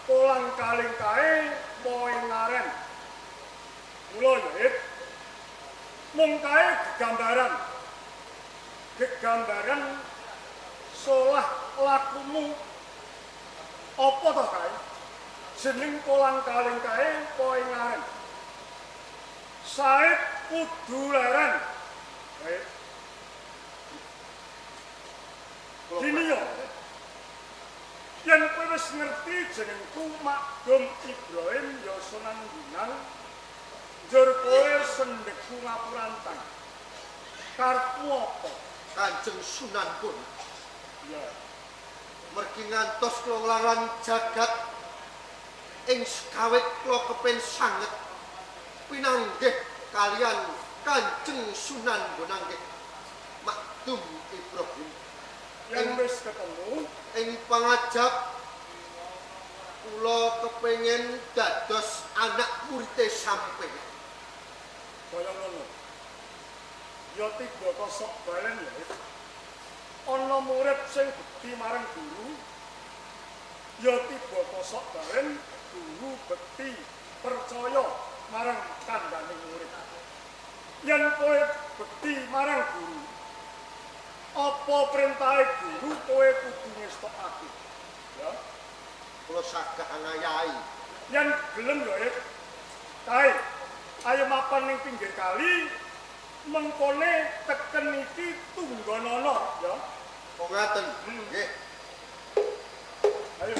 Kolang kaling kae wohe ngaren. Mula ya, Ip. Mung kae gegambaran. Gegambaran solah lakumu. Apa toh kae? Jeneng kolang kaling kae wohe ngaren. Said kudu leren. Baik. Dini yo. Yen kowe wis ngerti jenengku Makdum Ibrahim ya Sunan Bonang, njur kowe sendheku ngapurantang. Karepmu apa? Kanjeng Sunan Bonang. Ya. Mergi ngantos kula nglawan jagat ing sekawit kula kepen sanget pinanggih kalian Kanjeng Sunan Bonang nggih Makdum Ibrahim. Yen wis ketemu ing pangajap kula kepengin dados anak murite sampeyan. Kaya ngono. Ya tiba kosok balen ya. Ana murid sing bekti marang guru. Ya tiba kosok balen guru bekti percaya marang kandhane murid. Yen kowe bekti marang guru, apa perintahe guru kowe kudu ngestokake. Ya. Kula sagah ngayahi. Yen gelem ya, Ip. Kae, ayo mapan ning pinggir kali, mengkone teken iki tunggonono ya. Oh ngaten. Nggih. Ayo.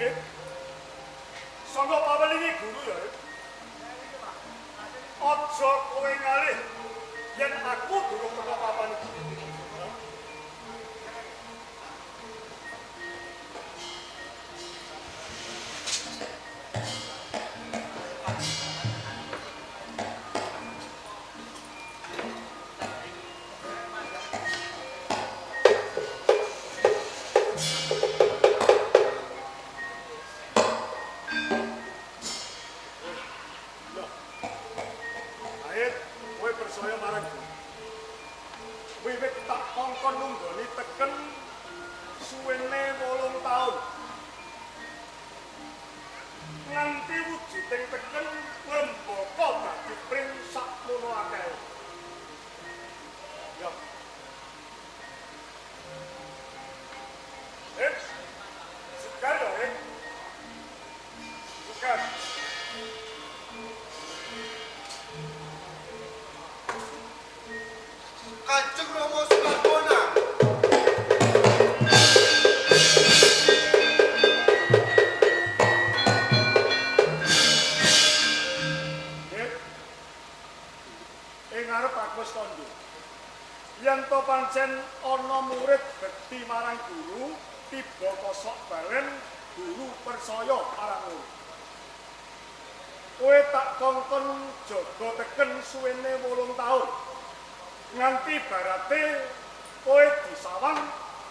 Ip. Sangga pawelingi guru ya, Ip. Aja kowe ngalih yen aku durung teko papan iki. Ayo, kowe percaya marang guru. Wiwit tak kongkon nunggoni teken suwene 8 taun. Nganti wujuding teken ngrembaka dadi pring sakmono akeh. Ya. Sukar ya, eh. Sukar. Kanjeng Rama Sunan Bonang. ana murid bekti marang guru, tiba kosok balen guru percaya marang murid. Kowe tak kongkon jaga teken suwene 8 taun. Nganti barate kowe disawang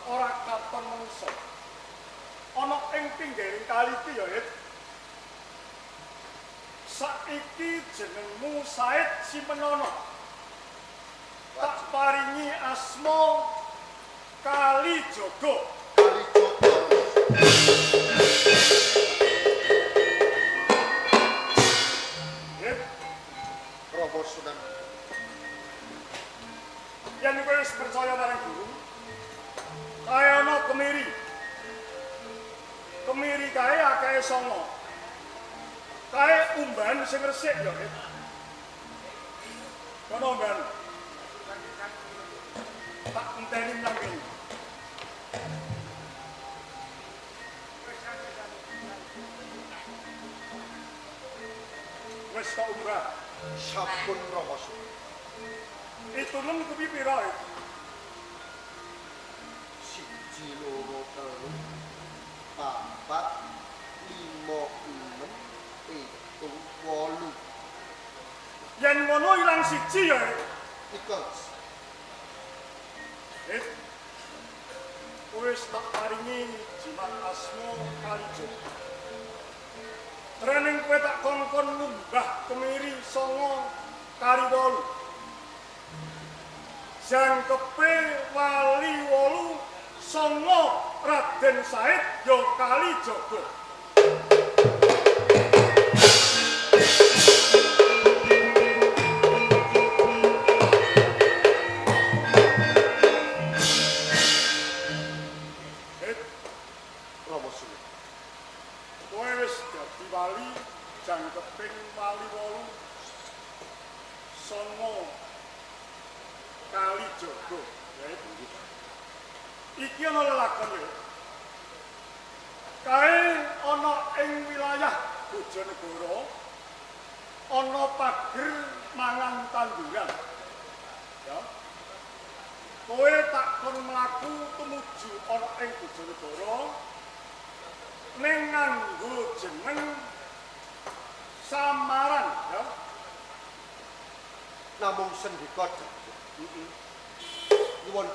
ora katon menungsa. Ana ing pinggiring kali iki ya, Hit. Saiki jenengmu Said Simenono. Tak paringi asma Kalijaga. Kalijaga. Hit. Rama Sunan. Yen kowe wis percaya marang guru, kae ana kemiri. Kemiri kae akeh songo. Kae umban sing resik ya, Hit. Kono umban. Tak enteni nang kene. Wis tak umbah. Sampun Rama Sunan. Itunen kuwi pira? 1 2 3 4 5 6 7 8. Yen ngono ilang siji ya. Iku. Wis tak paringi jimat asma Kalijaga. Trening kowe tak kongkon ngumbah kemiri 9 kari 8. Jangkepe wali 8 9 Raden Said ya Kalijaga. Rama Sunan. Kowe wis dadi wali jangkeping wali 8 9 Kalijaga. Iki ana lelakon ya. Kae ana ing wilayah Bojonegoro ana pager mangan tanduran. Ya. Kowe tak kon mlaku tumuju ana ing Bojonegoro ning nganggo jeneng samaran ya. Namung sendika dawuh. Nyuwun